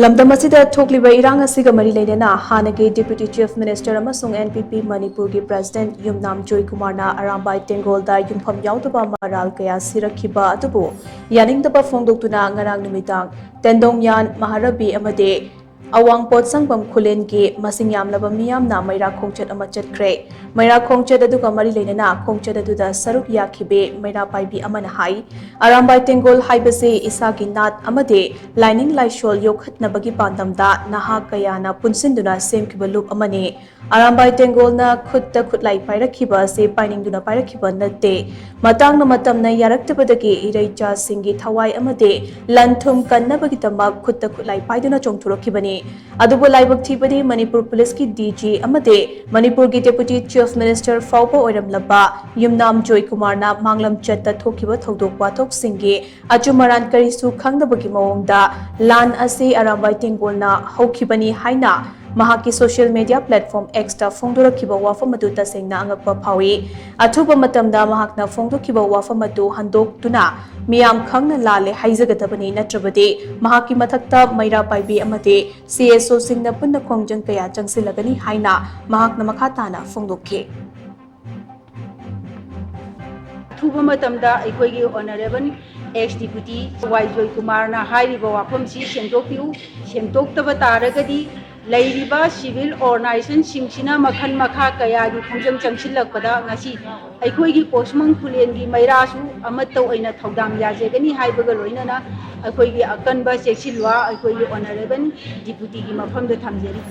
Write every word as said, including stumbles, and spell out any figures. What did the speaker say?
ꯂꯝꯗꯝ ꯑꯁꯤꯗ ꯊꯣꯛꯂꯤꯕ ꯏꯔꯥꯡ ꯑꯁꯤꯒ ꯃꯔꯤ ꯂꯩꯅꯅ ꯍꯥꯟꯅꯒꯤ Deputy Chief Minister ꯑꯃꯁꯨꯡ N P P ꯃꯅꯤꯄꯨꯔꯒꯤ President ꯌꯨꯝꯅꯥꯝ ꯖꯣꯏꯀꯨꯃꯥꯔꯅ ꯑꯔꯥꯝꯕꯥꯏ ꯇꯦꯡꯒꯣꯜꯗ ꯌꯨꯝꯐꯝ ꯌꯥꯎꯗꯕ ꯃꯔꯥꯜ ꯀꯌꯥ ꯁꯤꯔꯛꯈꯤꯕ ꯑꯗꯨꯕꯨ ꯌꯥꯅꯤꯡꯗꯕ ꯐꯣꯡꯗꯣꯛꯇꯨꯅ ꯉꯔꯥꯡ ꯅꯨꯃꯤꯗꯥꯡ ꯇꯦꯟꯗꯣꯡꯌꯥꯟ ꯃꯍꯥꯔꯕꯤ ꯑꯃꯗꯤ ꯑꯋꯥꯡ ꯄꯣꯠꯁꯪꯕꯝ ꯈꯨꯂꯦꯟꯒꯤ ꯃꯁꯤꯡ ꯌꯥꯝꯂꯕ ꯃꯤꯌꯥꯝꯅ ꯃꯩꯔꯥ ꯈꯣꯡꯆꯠ ꯑꯃ ꯆꯠꯈ꯭ꯔꯦ꯫ ꯃꯩꯔꯥ ꯈꯣꯡꯆꯠ ꯑꯗꯨꯒ ꯃꯔꯤ ꯂꯩꯅꯅ ꯈꯣꯡꯆꯠ ꯑꯗꯨꯗ ꯁꯔꯨꯛ ꯌꯥꯈꯤꯕꯤ ꯃꯩꯔꯥ ꯄꯥꯏꯕꯤ ꯑꯃꯅ ꯍꯥꯏ, ꯑꯔꯥꯝꯕꯥꯏ ꯇꯦꯡꯒꯣꯜ ꯍꯥꯏꯕꯁꯤ ꯏꯁꯥꯒꯤ ꯅꯥꯠ ꯑꯃꯗꯤ ꯂꯥꯏꯅꯤꯡ ꯂꯥꯏꯁꯣꯜ ꯌꯣꯛꯈꯠꯅꯕꯒꯤ ꯄꯥꯟꯗꯝꯗ ꯅꯍꯥ ꯀꯌꯥꯅ ꯄꯨꯟꯁꯤꯟꯗꯨꯅ ꯁꯦꯝꯈꯤꯕ ꯂꯨꯞ ꯑꯃꯅꯤ꯫ ꯑꯔꯥꯝꯕꯥꯏ ꯇꯦꯡꯒꯣꯜꯅ ꯈꯨꯠꯇ ꯈꯨꯠꯂꯥꯏ ꯄꯥꯏꯔꯛꯈꯤꯕ ꯑꯁꯤ ꯄꯥꯏꯅꯤꯡꯗꯨꯅ ꯄꯥꯏꯔꯛꯈꯤꯕ ꯅꯠꯇꯦ꯫ ꯃꯇꯥꯡꯅ ꯃꯇꯝꯅ ꯌꯥꯔꯛꯇꯕꯗꯒꯤ ꯏꯔꯩꯆꯥꯁꯤꯡꯒꯤ ꯊꯋꯥꯏ ꯑꯃꯗꯤ ꯂꯟ ꯊꯨꯝ ꯀꯟꯅꯕꯒꯤꯗꯃꯛ ꯈꯨꯠꯇ ꯈꯨꯠꯂꯥꯏ ꯄꯥꯏꯗꯨꯅ ꯆꯣꯡꯊꯣꯔꯛꯈꯤꯕꯅꯤ꯫ ꯑꯗꯨꯕꯨ ꯂꯥꯏꯕꯛ ꯊꯤꯕꯗꯤ ꯃꯅꯤꯄꯨꯔ ꯄꯨꯂꯤꯁꯀꯤ D G ꯑꯃꯗꯤ ꯃꯅꯤꯄꯨꯔꯒꯤ Deputy Chief Minister ꯐꯥꯎꯕ ꯑꯣꯏꯔꯝꯂꯕ ꯌꯨꯝꯅꯥꯝ ꯖꯣꯏꯀꯨꯃꯥꯔꯅ ꯃꯥꯡꯂꯝ ꯆꯠꯇ ꯊꯣꯛꯈꯤꯕ ꯊꯧꯗꯣꯛ ꯋꯥꯊꯣꯛꯁꯤꯡꯒꯤ ꯑꯆꯨꯝ ꯑꯔꯥꯟ ꯀꯔꯤꯁꯨ ꯈꯪꯗꯕꯒꯤ ꯃꯑꯣꯡꯗ ꯂꯥꯟ ꯑꯁꯤ ꯑꯔꯥꯝꯕꯥꯏ ꯇꯦꯡꯒꯣꯜꯅ ꯍꯧꯈꯤꯕꯅꯤ ꯍꯥꯏꯅ ꯃꯍꯥꯛꯀꯤ social media platform X ꯇ ꯐꯣꯡꯗꯣꯔꯛꯈꯤꯕ ꯋꯥꯐꯝ ꯑꯗꯨ ꯇꯁꯦꯡꯅ ꯑꯉꯛꯄ ꯐꯥꯎꯏ꯫ ꯑꯊꯨꯕ ꯃꯇꯝꯗ ꯃꯍꯥꯛꯅ ꯐꯣꯡꯗꯣꯛꯈꯤꯕ ꯋꯥꯐꯝ ꯑꯗꯨ ꯍꯟꯗꯣꯛꯇꯨꯅ ꯃꯤꯌꯥꯝ ꯈꯪꯅ ꯂꯥꯜꯂꯦ ꯍꯥꯏꯖꯒꯗꯕꯅꯤ, ꯅꯠꯇ꯭ꯔꯕꯗꯤ ꯃꯍꯥꯛꯀꯤ ꯃꯊꯛꯇ ꯃꯩꯔꯥ ꯄꯥꯏꯕꯤ ꯑꯃꯗꯤ C S O ꯁꯤꯡꯅ ꯄꯨꯟꯅ ꯈꯣꯡꯖꯪ ꯀꯌꯥ ꯆꯪꯁꯤꯜꯂꯒꯅꯤ ꯍꯥꯏꯅ ꯃꯍꯥꯛꯅ ꯃꯈꯥ ꯇꯥꯅ ꯐꯣꯡꯗꯣꯛꯈꯤ꯫ ꯑꯊꯨꯕ ꯃꯇꯝꯗ ꯑꯩꯈꯣꯏꯒꯤ Honourable Ex Deputy ꯋꯥꯏ ꯖꯣꯏꯀꯨꯃꯥꯔꯅ ꯍꯥꯏꯔꯤꯕ ꯋꯥꯐꯝꯁꯤ ꯁꯦꯡꯗꯣꯛꯄꯤꯌꯨ꯫ ꯁꯦꯡꯗꯣꯛꯇꯕ ꯇꯥꯔꯒꯗꯤ ꯂꯩꯔꯤꯕ civil organization ꯁꯤꯡꯁꯤꯅ ꯃꯈꯜ ꯃꯈꯥ ꯀꯌꯥꯒꯤ ꯈꯣꯡꯖꯪ ꯆꯪꯁꯤꯜꯂꯛꯄꯗ ꯉꯁꯤ ꯑꯩꯈꯣꯏꯒꯤ ꯄꯣꯠꯁꯪꯕꯝ ꯈꯨꯂꯦꯟꯒꯤ ꯃꯩꯔꯥꯁꯨ ꯑꯃꯠꯇ ꯑꯣꯏꯅ ꯊꯧꯗꯥꯡ ꯌꯥꯖꯒꯅꯤ ꯍꯥꯏꯕꯒ ꯂꯣꯏꯅꯅ ꯑꯩꯈꯣꯏꯒꯤ ꯑꯀꯟꯕ ꯆꯦꯛꯁꯤꯜꯋꯥ ꯑꯩꯈꯣꯏꯒꯤ Honourable Deputy ꯒꯤ ꯃꯐꯝꯗ ꯊꯝꯖꯔꯤ꯫